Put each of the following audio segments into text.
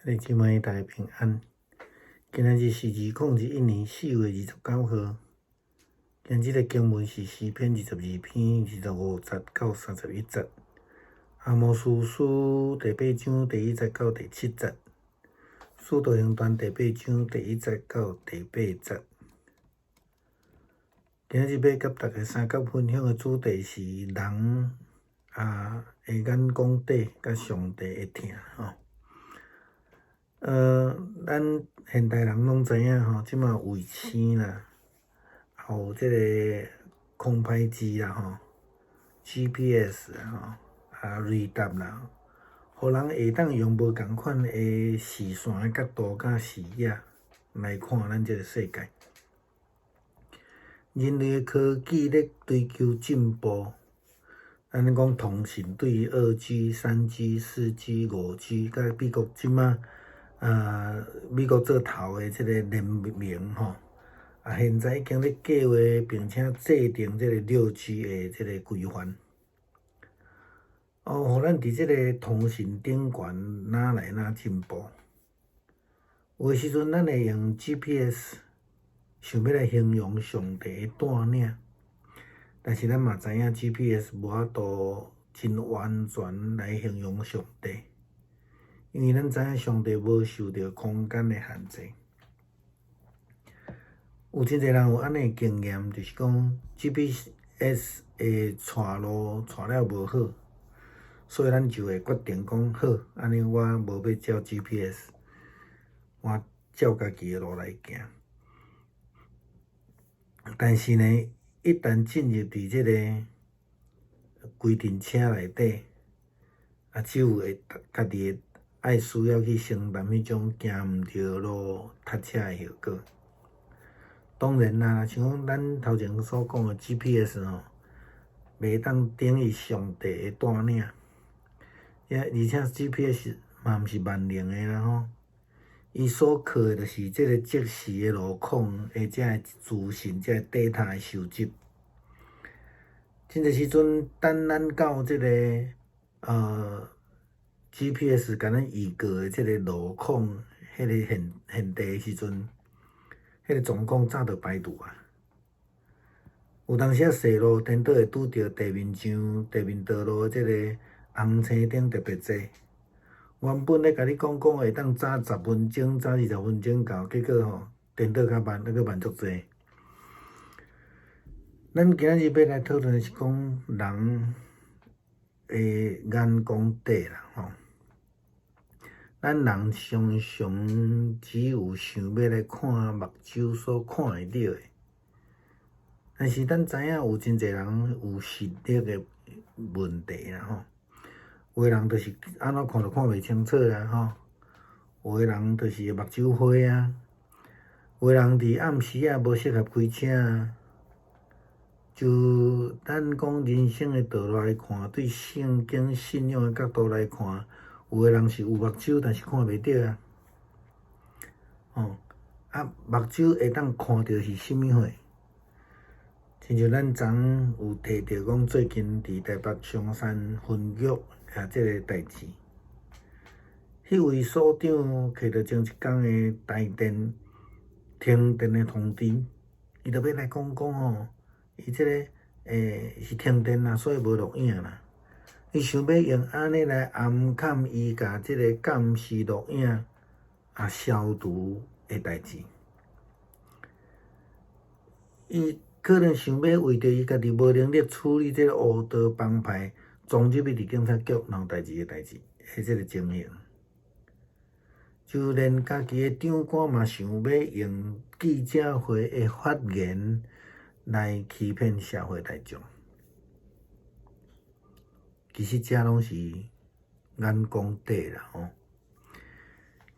兄弟姊妹，大家平安。今仔日是2021年4月29號。今日的經文是詩篇22篇25節到31節，阿摩司書第八章第一節到第七節，使徒行傳第八章第一節到第八節。今仔日欲佮大家相佮分享的主題是人的眼光底佮上帝的疼吼。咱現代人攏知影吼，這馬衛星啦，也有這个空拍機啦吼，GPS 啦吼，雷達啦，予人會當用無仝款的視線的角度佮視野來看咱這个世界。人類的科技咧追求進步，咱講通信對2G、3G、4G、5G，佮美國這馬美國做頭的這个聯盟吼，現在已經咧計劃並且制定這个6G 的這個規範。哦，予咱佇這个通訊頂懸愈來愈進步。有的時陣，咱會用 GPS 想欲來形容上帝的帶領，但是咱嘛知影 GPS 無法度真完全來形容上帝。因為咱知影上帝無受著空間的限制。有真濟人有按呢經驗，就是講 GPS 會帶路帶了無好，所以咱就會決定講好，按呢我無欲照 GPS，我照家己的路來行。但是呢，一旦進入佇這个規陣車內底，只有會家己會愛需要去承擔彼種行毋著路、塞車的後果。當然啦，像講咱頭前所講的 GPS 吼，袂當等於上帝的帶領。也而且 GPS 嘛毋是萬能的啦吼，伊所靠的就是這个即時的路況，或者是資訊，這个 data 的收集。真濟時陣，等咱到這个GPS 共咱預告的這个路況，彼个現地的時陣，彼个狀況早就排除啊。有當時仔踅路顛倒會拄著地面上地面道路的這个紅青燈特別濟。原本咧共你講講會當早10分鐘、早20分鐘到，結果吼顛倒較慢，猶閣慢足濟。咱今仔日欲來討論的是講人的眼光底啦吼。咱人常常只有想欲來看目睭所看會著的，但是咱知影有真濟人有視力的問題啦吼。有的人就是按怎看都看袂清楚啦吼，有的人就是目睭花啊，有的人佇暗時仔無適合開車啊。就咱講人生的道路來看，對聖經信仰的角度來看，有的人是有目睭，但是看袂著啊。哦，目睭會當看著是啥物貨？親像咱昨昏有提著講，最近佇台北松山分局這个代誌，彼位所長摕著前一工的台電停電的通知，伊就欲來講講吼，伊這个是停電啦，所以無錄影啦。伊想欲用按呢來掩蓋伊共這个監視錄影消除的代誌。伊可能想欲為著伊家己無能力處理這个黑道幫派，裝入去佇警察局鬧代誌的代誌，彼這个情形。就連家己的長官嘛想欲用記者會的發言來欺騙社會大眾。其實這攏是眼光底啦吼。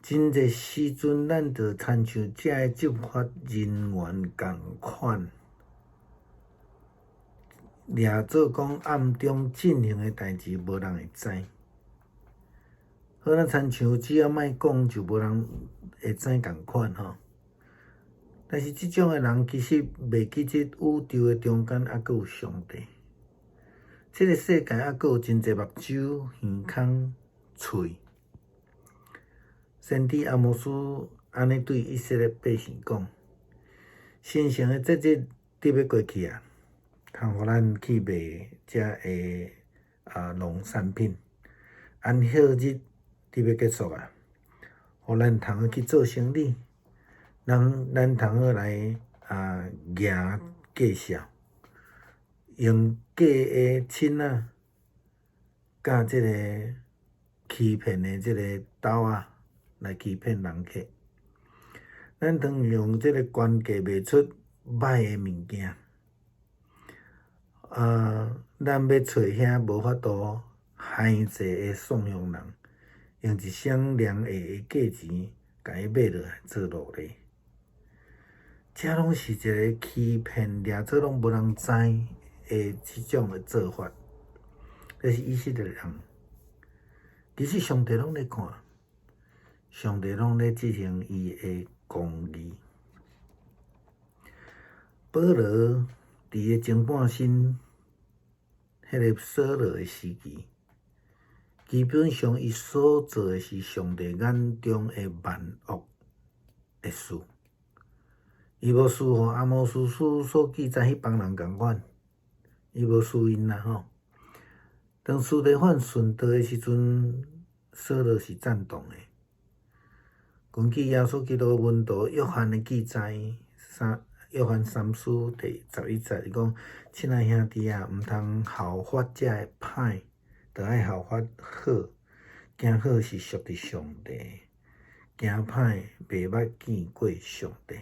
真濟時陣，咱就親像這个執法人員仝款，掠做講暗中進行的代誌，無人會知。好，咱親像只要莫講，就無人會知仝款吼。但是這種的人其實袂記得宇宙的中間猶閣有上帝。這个世界猶閣有真濟目睭、耳孔、喙。先知阿摩司按呢對以色列百姓講：神聖的節日佇欲過去啊，通予咱去賣遮的農產品；安息日佇欲結束啊，予咱通好去做生理，咱通好來夯價數，用假的秤仔，佮這个欺騙的這个斗仔來欺騙人客。咱通用這个懸價賣出䆀的物件。咱欲揣遐無法度還債的散凶人，用一雙量下的價錢，共伊買落來做奴隸。這攏是一个欺騙，掠做攏無人知的這種的做法。這是以色列人。其實上帝攏咧看，上帝攏咧執行伊的公義。保羅佇个前半生，彼个掃羅的時期，基本上伊所做的是上帝眼中的萬惡的事。伊無輸予阿摩司書所記載彼幫人仝款，伊無輸𪜶啦吼。當司提反殉道的時陣，掃羅是贊同的。根據耶穌基督門徒約翰的記載，約翰三書第11節，伊講：親愛兄弟啊，毋通效法這个歹，著愛效法好。行好是屬佇上帝，行歹袂捌見過上帝。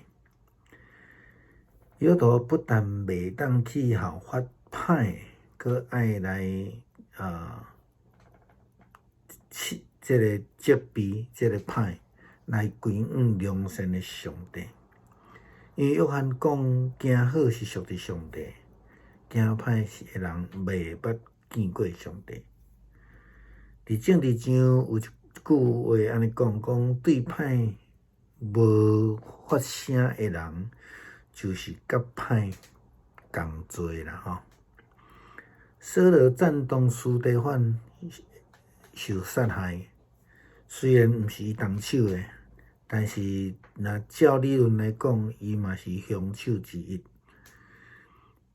基督徒不但袂當去效法歹，閣愛來這个責備這个歹，來歸向良善的上帝。因為約翰講，行好是屬佇上帝，行歹是的人袂捌見過上帝。佇政治上有一句話按呢講，講對歹無發聲的人，就是佮歹仝罪啦吼。掃羅贊同司提反受殺害，雖然毋是伊動手的，但是若照理論來講，伊嘛是兇手之一。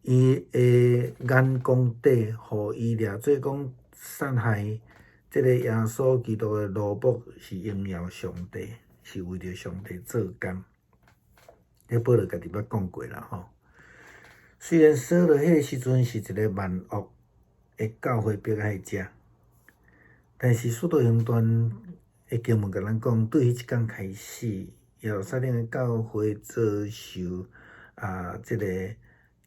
伊的眼光底，予伊掠做講殺害這个耶穌基督的奴僕是榮耀上帝，是為著上帝做工。這保羅家己捌講過啦吼。雖然掃羅彼个時陣是一个萬惡的教會迫害者，但是使徒行傳的經文共咱講，對彼一工開始，耶路撒冷的教會遭受這个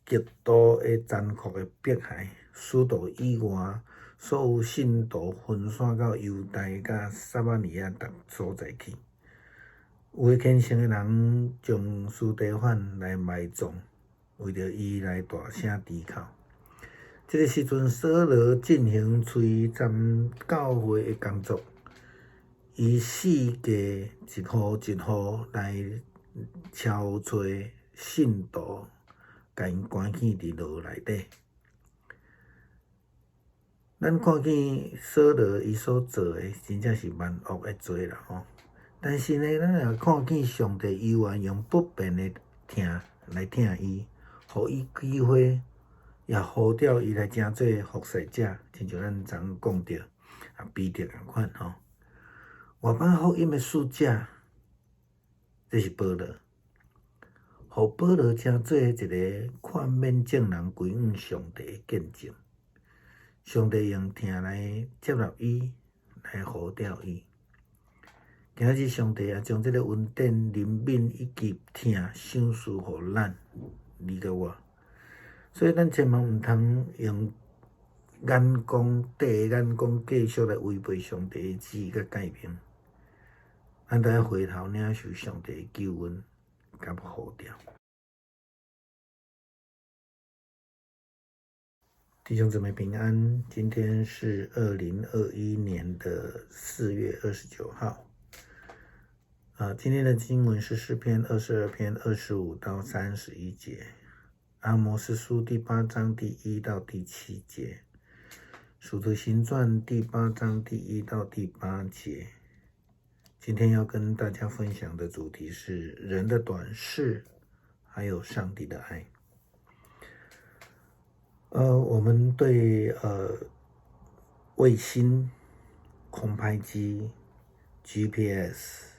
極度的殘酷的迫害，使徒以外，所有信徒分散到猶大佮撒瑪利亞逐所在去。有的虔誠的人將司提反來埋葬，為著伊來大聲啼哭。這个時陣，掃羅進行摧殘教會的工作，伊四界一戶一戶來敲揣信徒，共𪜶關起佇牢內底。咱看見掃羅伊所做的，真正是萬惡的罪啦吼。但是呢，咱也看見上帝猶原用不變的疼來疼伊，予伊機會，也呼召伊來成做服侍者，親像咱昨昏講著彼得仝款吼。外邦福音的使者，這是保羅，予保羅成做一个勸勉眾人歸向上帝的見證。上帝用疼來接納伊，來呼召伊。今仔日上帝也將這个恩典、憐憫以及疼賞賜予咱，你佮我。所以咱千萬毋通用眼光、短眼光繼續來違背上帝的旨意佮誡命。咱著愛回頭領受上帝的救恩佮呼召。弟兄姊妹平安，今天是2021年的4月29號。今天的經文是詩篇22篇25到31節，阿摩司書第八章第1到第7節，使徒行傳第八章第1到第8節。今天要跟大家分享的主题是人的短视，还有上帝的爱。我们对卫星、空拍机、GPS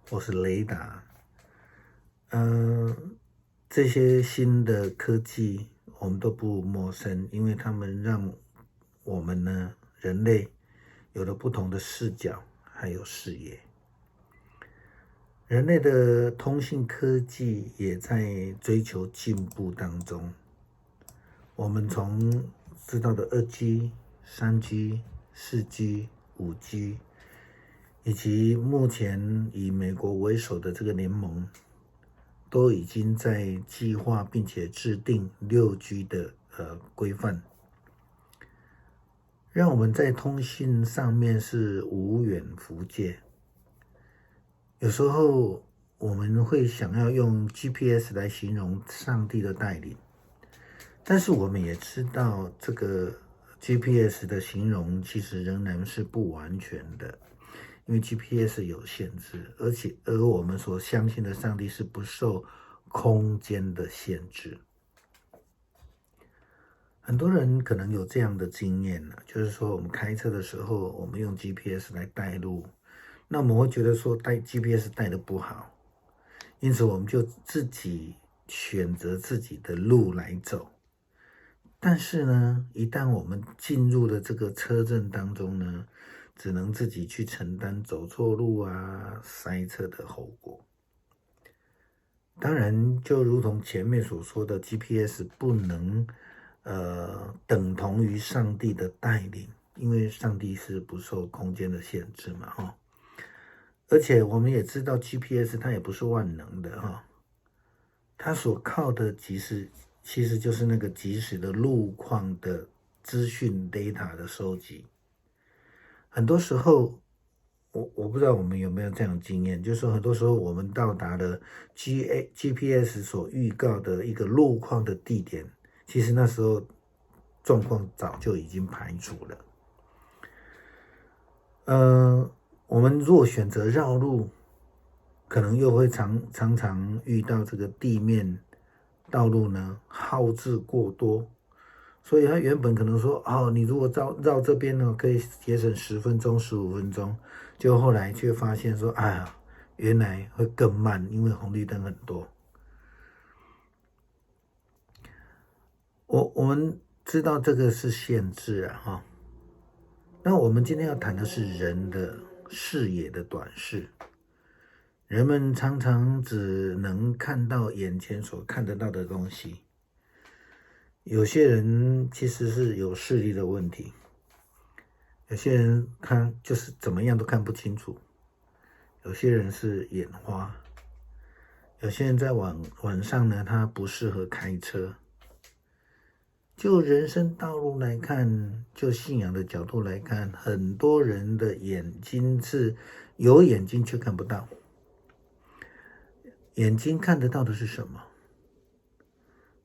或是雷达，这些新的科技我们都不陌生，因为他们让我们呢，人类有了不同的视角还有视野。人类的通信科技也在追求进步当中。我们从知道的2G、3G、4G、5G，以及目前以美国为首的这个联盟，都已经在计划并且制定6G 的规范，让我们在通信上面是无远弗届。有时候我们会想要用 GPS 来形容上帝的带领，但是我们也知道这个 GPS 的形容其实仍然是不完全的，因为 GPS 有限制，而且而我们所相信的上帝是不受空间的限制。很多人可能有这样的经验呢，就是说我们开车的时候，我们用 GPS 来带路。那我们会觉得说带 GPS 带的不好，因此我们就自己选择自己的路来走。但是呢，一旦我们进入了这个车阵当中呢，只能自己去承担走错路啊、塞车的后果。当然，就如同前面所说的，GPS 不能等同于上帝的带领，因为上帝是不受空间的限制嘛，哈。而且我们也知道，GPS 它也不是万能的哈，它所靠的其实就是那个即时的路况的资讯 data 的收集。很多时候，我不知道我们有没有这样经验，就是说很多时候我们到达了 GPS 所预告的一个路况的地点，其实那时候状况早就已经排除了。我们若选择绕路，可能又会常常遇到这个地面道路呢耗资过多，所以他原本可能说哦，你如果绕绕这边呢，可以节省10分钟、15分钟，就后来却发现说，哎呀，原来会更慢，因为红绿灯很多。我们知道这个是限制啊，哈。那我们今天要谈的是人的视野的短视，人们常常只能看到眼前所看得到的东西。有些人其实是有视力的问题，有些人他就是怎么样都看不清楚，有些人是眼花，有些人在晚上呢，他不适合开车。就人生道路来看，就信仰的角度来看，很多人的眼睛是有眼睛却看不到。眼睛看得到的是什么？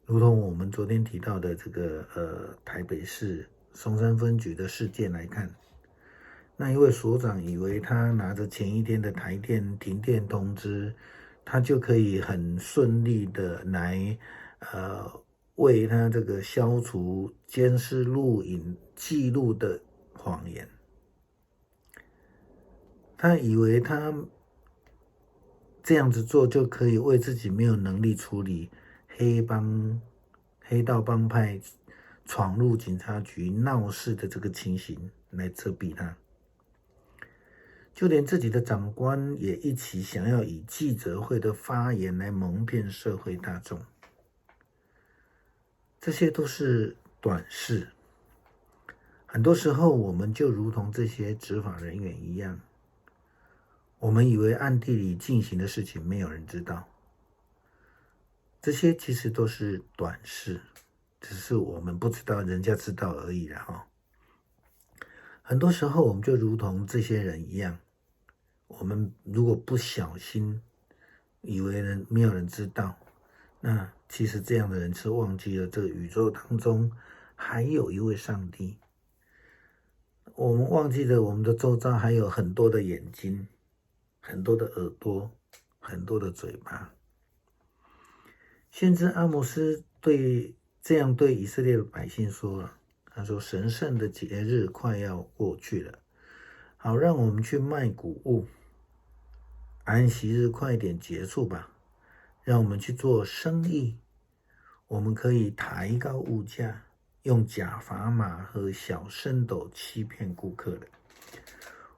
如同我们昨天提到的这个台北市松山分局的事件来看，那一位所长以为他拿着前一天的台电停电通知，他就可以很顺利的来为他这个消除监视录影记录的谎言，他以为他这样子做就可以为自己没有能力处理黑帮、黑道帮派闯入警察局闹事的这个情形来遮蔽他，就连自己的长官也一起想要以记者会的发言来蒙骗社会大众。这些都是短视。很多时候，我们就如同这些执法人员一样，我们以为暗地里进行的事情没有人知道，这些其实都是短视，只是我们不知道，人家知道而已了哈。很多时候，我们就如同这些人一样，我们如果不小心，以为没有人知道，那其实这样的人是忘记了这个宇宙当中还有一位上帝。我们忘记了我们的周遭还有很多的眼睛，很多的耳朵，很多的嘴巴。先知阿摩司這樣對以色列的百姓說啊，他說：“神聖的節日快要過去了，好讓我們去賣穀物。安息日快點結束吧，讓我們去做生意。我們可以抬高物價，用假砝碼和小升斗欺騙顧客的。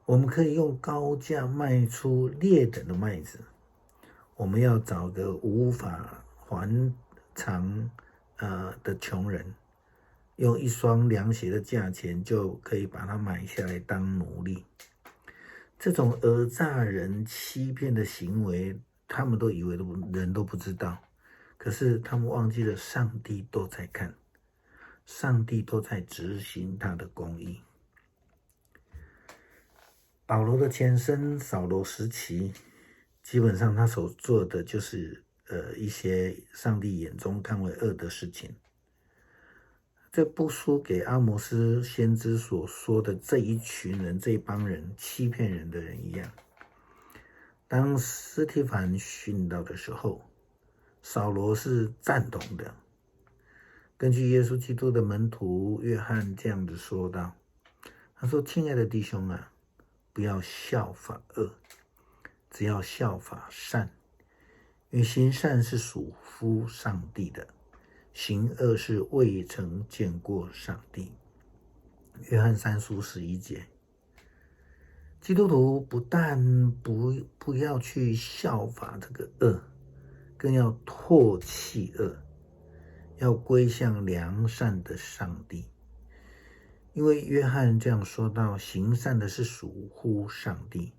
我們可以用高價賣出劣等的麥子。我們要找個無法還償的窮人，用一雙涼鞋的價錢就可以把他買下來當奴隸。這種訛詐人、欺騙的行為，他們都以為人都不知道，可是他們忘記了上帝都在看，上帝都在執行他的公義。保羅的前身掃羅時期，基本上他所做的就是一些上帝眼中看為惡的事情。這不輸給阿摩司先知所說的這一群人、這一幫人欺騙人的人一樣。當司提反殉道的時候，掃羅是贊同的。根據耶穌基督的門徒約翰這樣子說道：“他說，親愛的弟兄啊，不要效法惡，只要效法善，因為行善是屬乎上帝的，行惡是未曾見過上帝。”約翰三書11節。基督徒不但不要去效法這個惡，更要唾棄惡，要歸向良善的上帝。因為約翰這樣說到：行善的是屬乎上帝，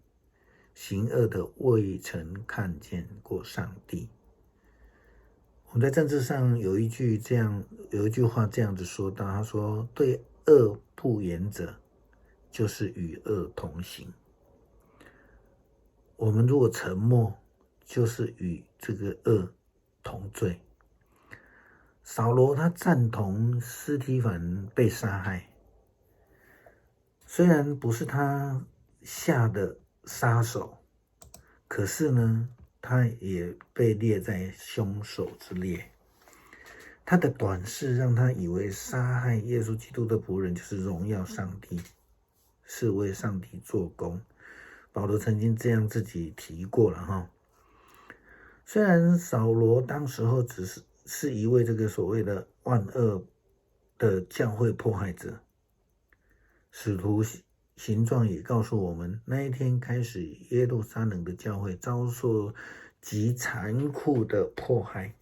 行惡的未曾看見過上帝。我們在政治上有一句話這樣子說到，他說：對惡不言者，就是與惡同行。我們如果沉默，就是與這個惡同罪。掃羅他贊同司提反被殺害，雖然不是他下的殺手，可是呢，他也被列在兇手之列。他的短視讓他以為殺害耶穌基督的僕人就是榮耀上帝，是為上帝做工。保羅曾經這樣自己提過了哈。雖然掃羅當時候只是一位這個所謂的萬惡的教會迫害者，使徒行傳也告訴我們，那一天開始，耶路撒冷的教會遭受極殘酷的迫害。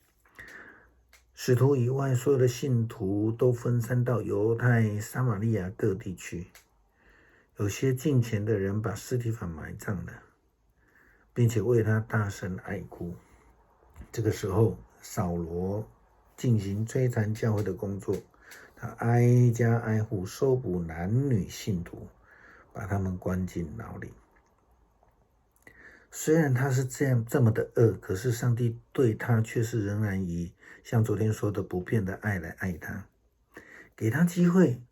使徒以外，所有的信徒都分散到猶太、撒瑪利亞各地去。有些敬虔的人把司提反埋葬了，並且為他大聲哀哭。這個時候，掃羅進行摧殘教會的工作，他挨家挨戶搜捕男女信徒，把他們關進牢裡。雖然他是這樣這麼的惡，可是上帝對他卻是仍然以像昨天說的不變的愛來愛他，給他機會，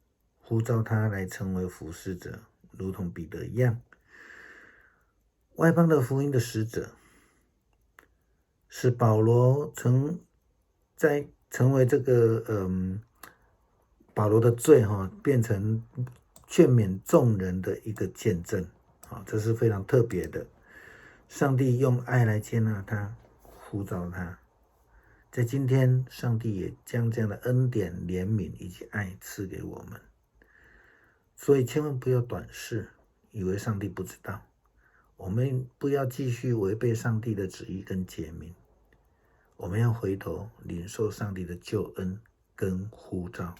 呼召他來成為服侍者，如同彼得一樣，外邦的福音的使者，使保羅成為這個保羅的罪哈變成勸勉眾人的一個見證啊，這是非常特別的。上帝用愛來接納他，呼召他。在今天，上帝也將這樣的恩典、憐憫以及愛賜給我們。所以千萬不要短視，以為上帝不知道。我們不要繼續違背上帝的旨意跟誡命，我們要回頭領受上帝的救恩跟呼召。